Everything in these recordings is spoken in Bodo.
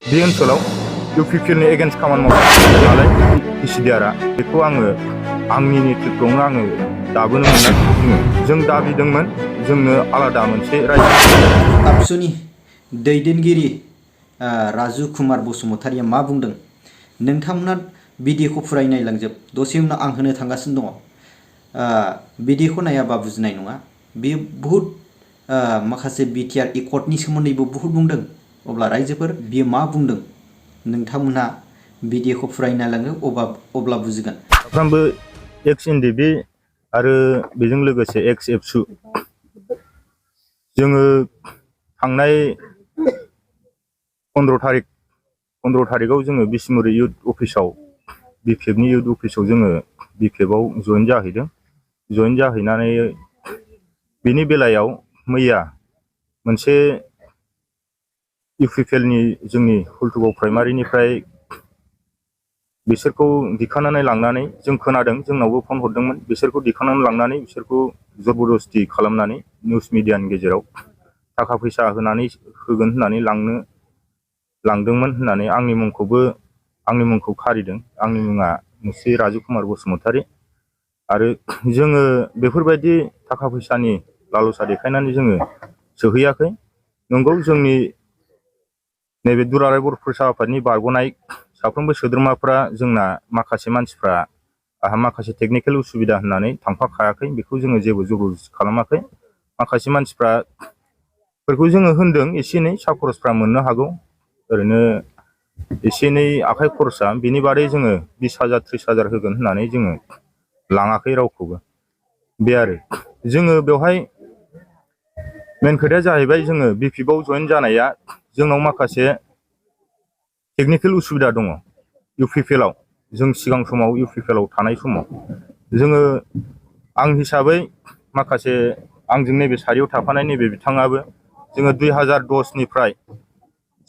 बे ओनसोलाव UPPLनि एगेन्स्ट खामानि मावदों नालाय PCDRआ बेखौ आङो आंनि नेतृत्वआवनो आङो दाबोनो मोननाय जों दाबिदोंमोन जोंनो आलादा मोनसे रायजो। ABSUनि दैदेनगिरि राजु कुमार बसुमतारिया मा बुंदों नोंथांमोना भिडिअखौ फुराय नायलांजोब दसे उनाव आं होनो थांगासिनो दङ। भिडिअखौ नायाबा बुजिनाय नङा। बेयो बहुद माखासे BTR एकर्डनि सोमोन्दैबो बहुद बुंदों। अब्ला रायजोफोर बियो मा बुंदों नोंथांमोनहा भिडिअखौ फुराय नायलाङो अब्ला बुजिगोन। साफ्रोमबो एक्स NDB आरो बेजों लोगोसे एक्स ABSU जोङो थांनाय 15 थारिखआव जोङो बिसमुरि इउथ अफिसाव BPFनि इउथ अफिसाव जोङो BPFआव जइन जाहैदों। जइन जाहैनानै बेनि बेलायाव मैया मोनसे UPPLनि जोंनि हुलथुगाव प्राइमारिनिफ्राय बिसोरखौ दिखांनानै लांनानै जों खोनादों जोंनावबो फन हरदोंमोन बिसोरखौ दिखांनानै लांनानै बिसोरखौ जबरदस्ति खालामनानै निउस मिडियानि गेजेराव थाखा फैसा होनानै होगोन होननानै लांदोंमोन होननानै आंनि मुंखौ खारिदों। आंनि मुङा मुस्रि राजु कुमार बसुमतारि आरो जोङो बेफोरबायदि थाखा फैसानि लालसा देखायनानै जोङो सोहैयाखै। नंगौ जोंनि नैबे दुलाराय बर' फरायसा आफादनि बारग'नाय साफ्रोमबो सोद्रोमाफ्रा जोंना माखासे मानसिफ्रा आहा माखासे टेकनिकेल उसुबिदा होननानै थांफाखायाखै बेखौ जोङो जेबो जबरदस्ति खालामाखै। माखासे मानसिफोरखौ जोङो होनदों एसे एनै सा खरसफ्रा मोननो हागौ ओरैनो एसे एनै आखाइ खरसा बिनि बादै जोङो 20,000 30,000 होगोन होननानै जोङो लाङाखै रावखौबो। बे आरो जोङो बेवहाय मेन खोथाया जाहैबाय जोङो BPFआव जइन जानाया जोंनाव माखासे टेकनिकेल उसुबिदा दङ UPPLआव। जों सिगां समाव UPPLआव थानाय समाव जोङो आं हिसाबै माखासे आंजों नैबे सारियाव थाफानाय नैबे बिथाङाबो जोङो 2010निफ्राय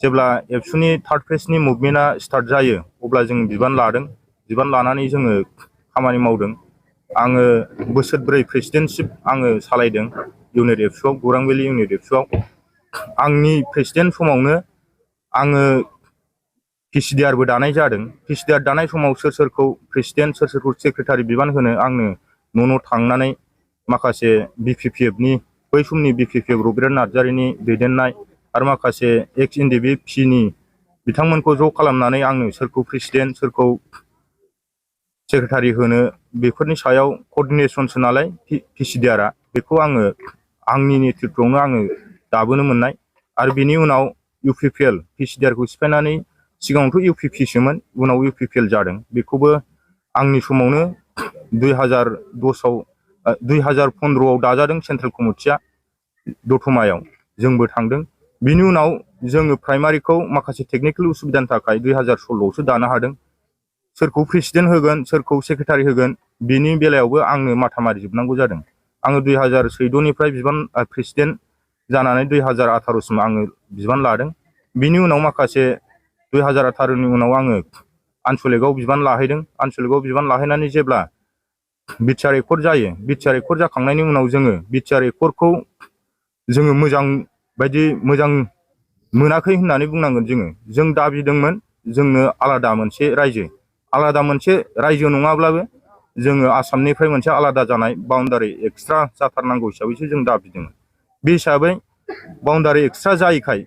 जेब्ला ABSUनि थार्ड फेजनि मुभमेन्टआ स्टार्ट जायो अब्ला जों बिबान लादों। बिबान लानानै जोङो खामानि मावदों। आङो बोसोरब्रै प्रेसिडेन्टशिप आङो सालायदों इउनिट ABSUआव गौरां भेलि इउनिट ABSUआव। आंनि प्रेसिडेन्ट समावनो आङो PCDRबो दानाय जादों। PCDR दानाय समाव सोर सोरखौ प्रेसिडेन्ट सोर सोरखौ सेक्रेटारि बिबान होनो आंनो न' थांनानै माखासे BPFनि बै समनि BPF रबिराम नार्जारिनि दैदेननाय आरो माखासे एक्स NDB पिनि बिथांमोनखौ ज' खालामनानै आंनो सोरखौ प्रेसिडेन्ट सोरखौ सेक्रेटारि होनो बेफोरनि सायाव कर्डिनेसनसो नालाय PCDRआ बेखौ आङो आंनि नेतृत्वआवनो आङो दाबोनो मोननाय आरो बेनि उनाव UPPL PCDRखौ सिफायनानै सिगाङावथ' UPPसोमोन उनाव UPPL जादों। बेखौबो आंनि समावनो 2015आव दाजादों सेन्ट्रेल कमिटिया दतमायाव जोंबो थांदों। बिनि उनाव जोङो प्राइमारिखौ माखासे टेकनिकेल उसुबिदानि थाखाय 2016आवसो दानो हादों। सोरखौ प्रेसिडेन्ट होगोन सोरखौ सेक्रेटारि होगोन बिनि बेलायावबो आंनो माथा मारिजोबनांगौ जादों। आङो 2014निफ्राय प्रेसिडेन्ट जानानै 2018सिम आङो बिबान लादों। बिनि उनाव माखासे 2018नि उनाव आङो आनसलिकआव बिबान लाहैदों। आनसलिकआव बिबान लाहैनानै जेब्ला BTR एकर्ड जायो BTR एकर्ड जाखांनायनि उनाव जोङो BTR एकर्डखौ जोङो मोजां मोनाखै होननानै बुंनांगोन। जों दाबिदोंमोन जोंनो आलादा मोनसे रायजो नङाब्लाबो जोङो आसामनिफ्राय मोनसे आलादा जानाय बाउन्डारि एक्सट्रा जाथारनांगौ हिसाबैसो जों दाबिदोंमोन। बे हिसाबै बाउन्डारि एक्सट्रा जायैखाय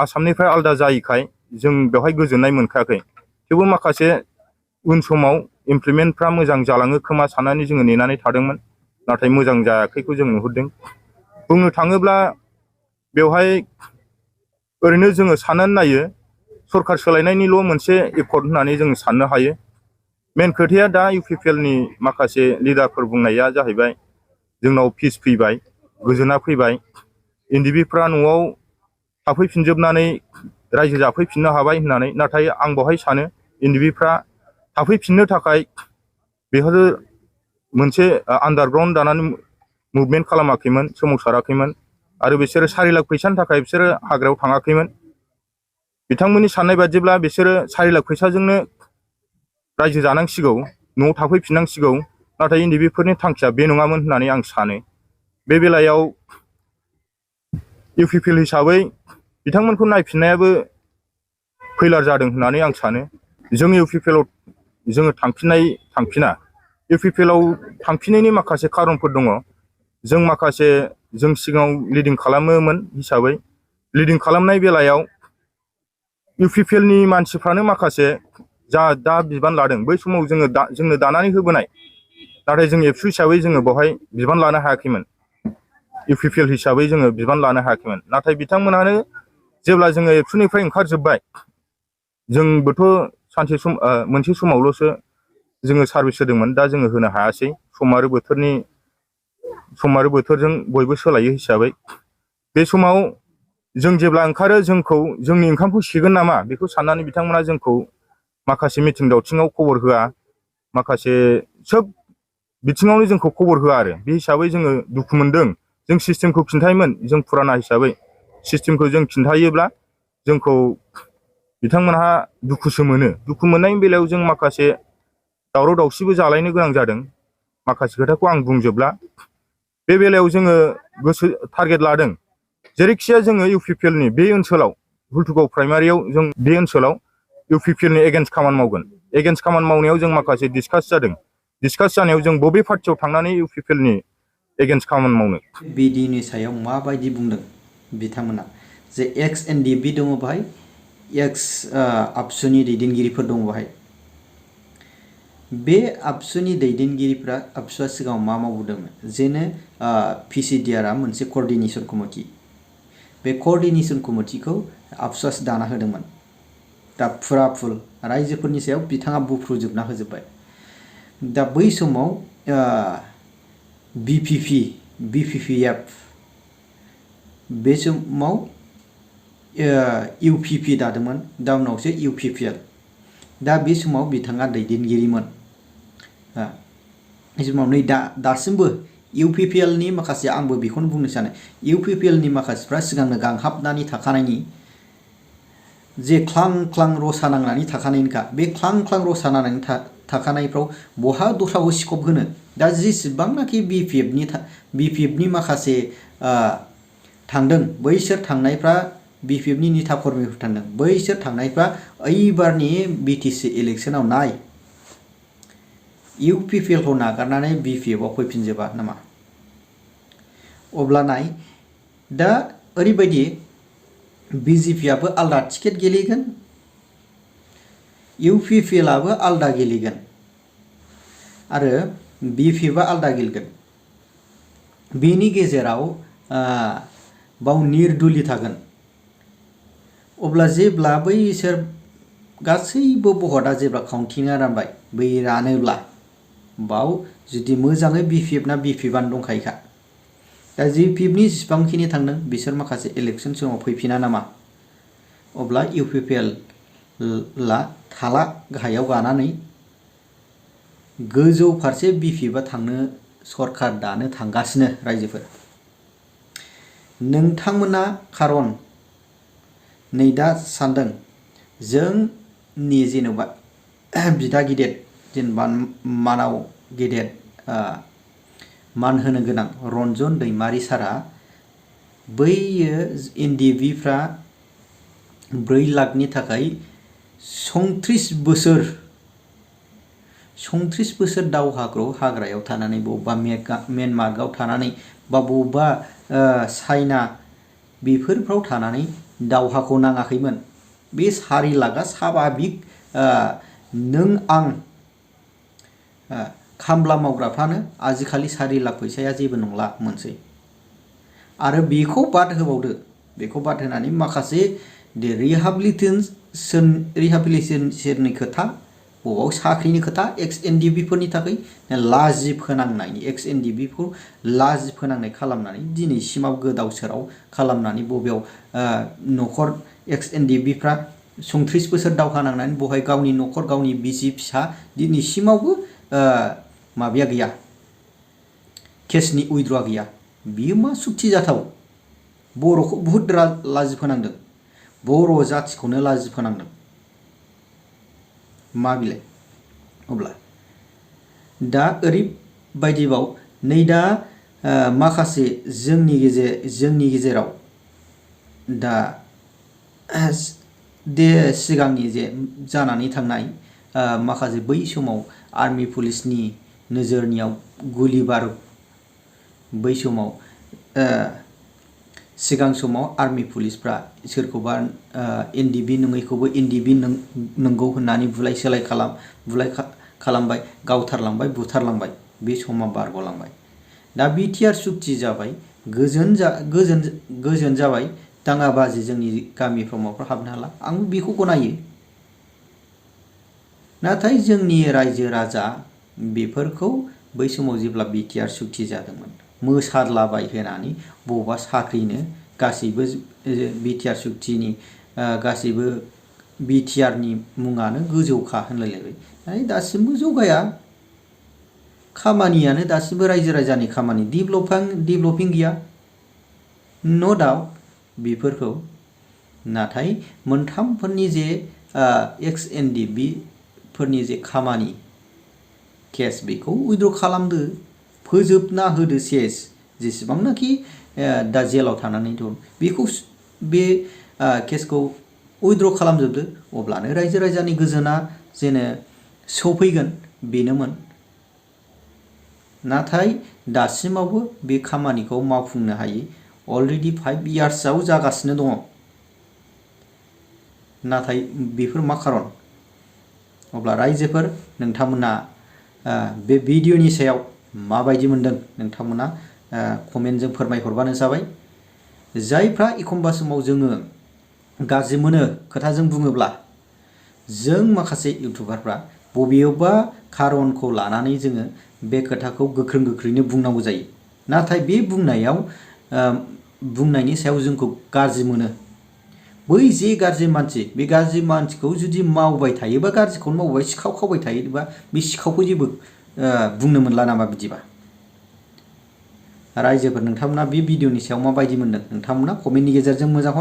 आसामनिफ्राय आलादा जायैखाय जों बेवहाय गोजोननाय मोनखायाखै। थेवबो माखासे उन समाव इमप्लिमेन्टफ्रा मोजां जालाङो खोमा साननानै जोङो नेनानै थादोंमोन। नाथाय मोजां जायाखैखौ जों नुहुरदों। बुंनो थाङोब्ला बेवहाय ओरैनो जोङो साननानै नायो सरखार सोलायनायनिल' मोनसे एकर्ड होननानै जों साननो हायो। मेन खोथाया दा UPPLनि माखासे लिडारफोर बुंनाया जाहैबाय जोंनाव पिस फैबाय गोजोना फैबाय NDBफ्रा न'आव थाफैफिनजोबनानै रायजो जाफैफिननो हाबाय होननानै। नाथाय आं बेवहाय सानो NDBफ्रा थाफैफिननो थाखाय बेफोरो मोनसे आन्डारग्राउन्ड दानानै मुभमेन्ट खालामाखैमोन सोमावसाराखैमोन आरो बिसोरो 4 लाख फैसानि थाखाय बिसोरो हाग्रायाव थाङाखैमोन। बिथांमोननि साननाय बायदिब्ला बिसोरो 4 लाख फैसाजोंनो रायजो जानांसिगौ न'आव थाफैफिननांसिगौ। नाथाय NDBफोरनि थांखिया बे नङामोन होननानै आं सानो। बे बेलायाव UPPL हिसाबै बिथांमोनखौ नायफिननायाबो फैलार जादों होननानै आं सानो। जों UPPLआव जोङो थांफिना UPPLआव थांफिननायनि माखासे खारनफोर दङ। जों माखासे जों सिगाङाव लिडिं खालामोमोन हिसाबै लिडिं खालामनाय बेलायाव UPPLनि मानसिफ्रानो माखासे दा बिबान लादों बै समाव जोंनो दानानै होबोनाय, नाथाय जों एबसु हिसाबै जोङो बेवहाय बिबान लानो हायाखैमोन। UPPL हिसाबै जोङो बिबान लानो हायाखैमोन। नाथाय बिथांमोनहानो जेब्ला जोङो एबसुनिफ्राय ओंखारजोब्बाय, जोंबोथ' मोनसे समावल'सो जोङो सार्भिस होदोंमोन, दा जोङो होनो हायासै। सम आरो बोथोरजों बयबो सोलायो हिसाबै बे समाव जों जेब्ला ओंखारो जोंनि ओंखामखौ सिगोन नामा बेखौ साननानै बिथांमोना जोंखौ माखासे मिथिं दावथिङाव खबर होआ, माखासे सोब बिथिङावनो जोंखौ खबर होआ आरो। बे हिसाबै जोङो दुखु मोनदों। जों सिस्टेमखौ खिन्थायोमोन, जों फुराना हिसाबै सिस्टेमखौ जों खिन्थायोब्ला जोंखौ बिथांमोनहा दुखुसो मोनो। दुखु मोननायनि बेलायाव जों माखासे दावराव दावसिबो जालायनो गोनां जादों। माखासे खोथाखौ आं बुंजोबला। बे बेलायाव जोङो टारगेट लादों, जेरैखिजाया जोङो UPPLनि बे ओनसोलाव हुल्थुगाव प्राइमारियाव जों बे ओनसोलाव UPPLनि एगेन्स्ट खामानि मावगोन। एगेन्स्ट खामानि मावनायाव जों माखासे डिसकास जादों। डिसकास जानायाव जों बबे पार्टियाव थांनानै UPPLनि एगेन्स्ट खामानि मावनो। बिडिनि सायाव माबायदि बुंदों बिथांमोना? जे XNDB दङ बाहाय, ABSUनि दैदेनगिरिफोर दङ बाहाय। बे ABSUनि दैदेनगिरिफ्रा ABSUआ सिगाङाव मा मावबोदोंमोन? जेनो PCDRआ मोनसे कर्डिनेसन कमिटि, बे कर्डिनेसन कमिटिखौ ABSUआसो दाना होदोंमोन। दा फुल रायजोफोरनि सायाव बिथाङा बुफ्रुजोबना होजोब्बाय। दा बै समाव BPFन बे समाव UPP दादोंमोन, दा उनावसो UPPL। दा बे समाव बिथाङा दैदेनगिरिमोन। बे समाव नै दासिमबो UPPLनि माखासे, आंबो बेखौनो बुंनो सानो, UPPLनि माखासेफ्रा सिगांनो गांहाबनानै थाखानायनि, जे ख्लां ख्लां रसा नांनानै थाखानायनिखा, बे ख्लां ख्लां रसा नांनानै थाखानायफ्राव बहा दस्राखौ स्कप होनो? दा जेसेबांनाखि BPFनि माखासे थांदों, बैसोर थांनायफ्रा BPFनि नेता कर्मिफोर थांदों, बैसोर थांनायफ्रा ओइबारनि BTC इलेक्सनाव नाय UPPLखौ नागारनानै BPFआव फैफिनजोबा नामा? अब्ला नाय, दा ओरैबायदि BJPआबो आलदा टिकेट गेलेगोन, UPPLआबो आलदा गेलेगोन आरो BPFआ आलदा गेलेगोन। बेनि गेजेराव बाव निर्दुलि थागोन। अब्ला जेब्ला बैसोर गासैबो भटआ जेब्ला काउन्टिंआ रानबाय, बै रानोब्ला बाव जुदि मोजाङै BPFआनो दंखायोखा। दा BPFनि जेसेबांखिनि थांदों बिसोर माखासे इलेक्सन समाव फैफिना नामा? अब्ला UPPLआ थाला गाहायाव गानानै गोजौ फारसे BPFआ थांनो, सरखार दानो थांगासिनो रायजोफोर। नोंथांमोना खारन नै दा सानदों, जोंनि जेनेबा बिदा गिदिर, जेनेबा मानाव गेदेर मान होनो गोनां रन्जन दैमारि सारा, बैयो NDBफ्रा 4 लाखनि थाखाय 37 बोसोर दावहाखौ हाग्रायाव थानानै, बबेबा म्यानमाराव थानानै, बा बबेबा चाइना बेफोरफ्राव थानानै दावहाखौ नाङाखैमोन। बे 4 लाखआ स्वाभाबिक नों आं खामला मावग्राफ्रानो आजिखालि 4 लाख फैसाया जेबो नंला मोनसै। आरो बेखौ बाद होबावदो, बेखौ बाद होनानै माखासे रिहेबिलिटेसननि खोथा, बबाव साख्रिनि खोथा, XNDBफोरनि थाखाय लाजि फोनांनायनि, XNDBखौ लाजि फोनांनाय खालामनानै दिनैसिमाव गोदाव सोराव खालामनानै, बबेयाव न'खर XNDBफ्रा 37 बोसोर दावहा नांनानै बहाय गावनि न'खर, गावनि बिसि फिसा दिनैसिमावबो माबाया गैया, केसनि उइद्र'आ गैया। बियो मा सुक्ति जाथाव? बर'खौ बुहुद लाजि फोनांदों, बर' जाथिखौनो लाजि फोनांदों। मा बिलाय? अब्ला दा ओरैबायदिबाव नै दा माखासे जोंनि गेजेराव दा सिगांनि जे जानानै थांनाय माखासे बै समाव आर्मी पुलिसनि नोजोरनियाव गुलि बारुद बै समाव सिगां समाव आर्मी पुलिसफ्रा सोरखौबा एनडिबि नङैखौबो एनडिबि नंगौ होननानै बुलाय सोलाय खालामबाय, गावथारलांबाय, बुथारलांबाय। बे समा बारग'लांबाय। दा बिटिआर सुक्ति जाबाय, गोजोन जाबाय, दाङाबाजि जोंनि गामिफ्राव माबाफ्राव हाबनो हाला, आं बेखौ गनायो। नाथाय जोंनि रायजो राजा बेफोरखौ बै समाव जेब्ला बिटिआर सुक्ति जादोंमोन, मोसादलाबाय होनानै बबावबा साख्रिनो गासैबो बिटिआर सुक्तिनि गासैबो बिटिआरनि मुङानो गोजौखा होनलायलायबाय। दासिमबो जौगाया, खामानियानो दासिमबो रायजो राजानि खामानि, डेभेलपिं गैया, न' डाउट बेफोरखौ। नाथाय मोनथामफोरनि जे एक्स एनडिबि फोरनि जे खामानि केस बेखौ उइद्र' खालामदो, फोजोबना होदो सेस, जेसेबांनाखि दा जेलाव थानानै दं बेखौ बे केसखौ उइद्र' खालामजोबदो, अब्लानो रायजो राजानि गोजोना जेन सफैगोन बेनोमोन। नाथाय दासिमावबो बे खामानिखौ मावफुंनो हायै अलरेडि 5 इयार्सआव जागासिनो दङ। नाथाय बेफोर मा खारन? अब्ला रायजोफोर, नोंथांमोना बे भिडिअनि सायाव माबायदि मोनदों नोंथांमोना कमेन्टजों फोरमायहरबानो जाबाय। जायफ्रा एखमबा समाव जोङो गाज्रि मोनो खोथाजों बुङोब्ला, जों माखासे इउटुबारफ्रा बबेयावबा खारनखौ लानानै जोङो बे खोथाखौ गोख्रैनो बुंनांगौ जायो। नाथाय बे बुंनायनि सायाव जोंखौ गाज्रि मोनो। बै जे गाज्रि मानसि, बे गाज्रि मानसिखौ जुदि मावबाय थायोबा, गाज्रिखौनो मावबाय, सिखाव खावबाय थायोबा, बे सिखावखौ जेबो बुंनो मोनला नामा बिदिबा? रायजोफोर, नोंथांमोना बे भिडिअनि सायाव माबायदि मोनदों? नोंथांमोना कमेन्टनि गेजेरजों मोजां